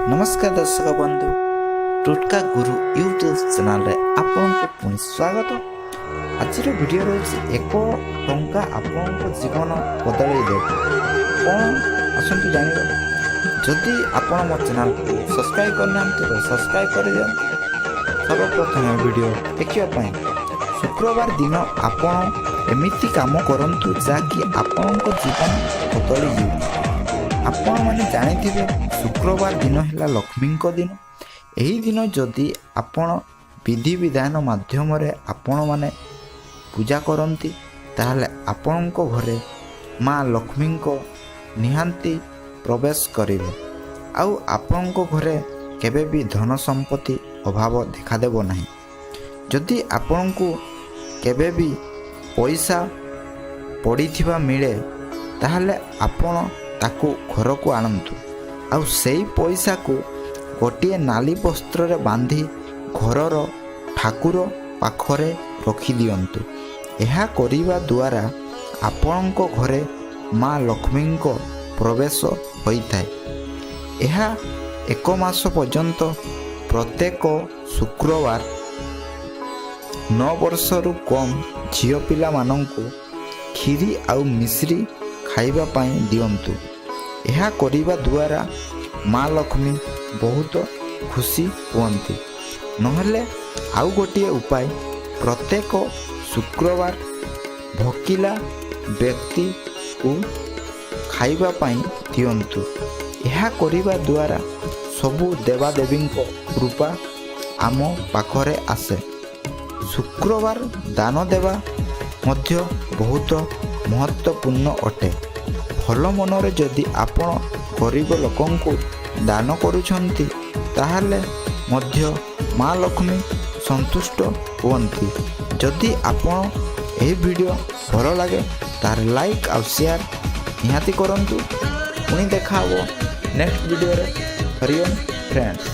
ନମସ୍କାର ଦର୍ଶକ ବନ୍ଧୁ, ଟୁଟକା ଗୁରୁ ୟୁଟ୍ୟୁବ୍ ଚ୍ୟାନେଲରେ ଆପଣଙ୍କୁ ପୁଣି ସ୍ୱାଗତ। ଆଜିର ଭିଡ଼ିଓ ରହୁଛି, 1 ଟଙ୍କା ଆପଣଙ୍କ ଜୀବନ ବଦଳେଇ ଦେବ। କ'ଣ, ଆସନ୍ତୁ ଜାଣିବା। ଯଦି ଆପଣ ମୋ ଚ୍ୟାନେଲକୁ ସବସ୍କ୍ରାଇବ୍ କରିନାହାନ୍ତି ତ ସବସ୍କ୍ରାଇବ୍ କରିଦିଅନ୍ତୁ ସର୍ବପ୍ରଥମେ ଭିଡ଼ିଓ ଦେଖିବା ପାଇଁ। ଶୁକ୍ରବାର ଦିନ ଆପଣ ଏମିତି କାମ କରନ୍ତୁ, ଯାହାକି ଆପଣଙ୍କ ଜୀବନ ବଦଳିଯିବ। ଆପଣମାନେ ଜାଣିଥିବେ, ଶୁକ୍ରବାର ଦିନ ହେଲା ଲକ୍ଷ୍ମୀଙ୍କ ଦିନ। ଏହି ଦିନ ଯଦି ଆପଣ ବିଧିବିଧାନ ମାଧ୍ୟମରେ ଆପଣମାନେ ପୂଜା କରନ୍ତି, ତାହେଲେ ଆପଣଙ୍କ ଘରେ ମା ଲକ୍ଷ୍ମୀଙ୍କ ନିହାତି ପ୍ରବେଶ କରିବେ ଆଉ ଆପଣଙ୍କ ଘରେ କେବେ ବି ଧନ ସମ୍ପତ୍ତି ଅଭାବ ଦେଖାଦେବ ନାହିଁ। ଯଦି ଆପଣଙ୍କୁ କେବେ ବି ପଇସା ପଡ଼ିଥିବା ମିଳେ, ତାହେଲେ ଆପଣ ତାକୁ ଘରକୁ ଆଣନ୍ତୁ ଆଉ ସେଇ ପଇସାକୁ ଗୋଟିଏ ନାଲି ବସ୍ତ୍ରରେ ବାନ୍ଧି ଘରର ଠାକୁର ପାଖରେ ରଖିଦିଅନ୍ତୁ। ଏହା କରିବା ଦ୍ୱାରା ଆପଣଙ୍କ ଘରେ ମା ଲକ୍ଷ୍ମୀଙ୍କ ପ୍ରବେଶ ହୋଇଥାଏ। ଏହା ଏକ ମାସ ପର୍ଯ୍ୟନ୍ତ ପ୍ରତ୍ୟେକ ଶୁକ୍ରବାର 9 ବର୍ଷରୁ କମ୍ ଝିଅ ପିଲାମାନଙ୍କୁ କ୍ଷୀରି ଆଉ ମିଶ୍ରି ଖାଇବା ପାଇଁ ଦିଅନ୍ତୁ। ଏହା କରିବା ଦ୍ୱାରା ମା ଲକ୍ଷ୍ମୀ ବହୁତ ଖୁସି ହୁଅନ୍ତି। ନହେଲେ ଆଉ ଗୋଟିଏ ଉପାୟ, ପ୍ରତ୍ୟେକ ଶୁକ୍ରବାର ଭୋକିଲା ବ୍ୟକ୍ତିକୁ ଖାଇବା ପାଇଁ ଦିଅନ୍ତୁ। ଏହା କରିବା ଦ୍ୱାରା ସବୁ ଦେବାଦେବୀଙ୍କ କୃପା ଆମ ପାଖରେ ଆସେ। ଶୁକ୍ରବାର ଦାନ ଦେବା ମଧ୍ୟ ବହୁତ ମହତ୍ତ୍ୱପୂର୍ଣ୍ଣ ଅଟେ। ଭଲ ମନରେ ଯଦି ଆପଣ ଗରିବ ଲୋକଙ୍କୁ ଦାନ କରୁଛନ୍ତି, ତାହେଲେ ମଧ୍ୟ ମା ଲକ୍ଷ୍ମୀ ସନ୍ତୁଷ୍ଟ ହୁଅନ୍ତି। ଯଦି ଆପଣ ଏହି ଭିଡ଼ିଓ ଭଲ ଲାଗେ, ତାହେଲେ ଲାଇକ୍ ଆଉ ସେୟାର ନିହାତି କରନ୍ତୁ। ପୁଣି ଦେଖା ହେବ ନେକ୍ସଟ ଭିଡ଼ିଓରେ। ହରିଓମ୍ ଫ୍ରେଣ୍ଡସ୍।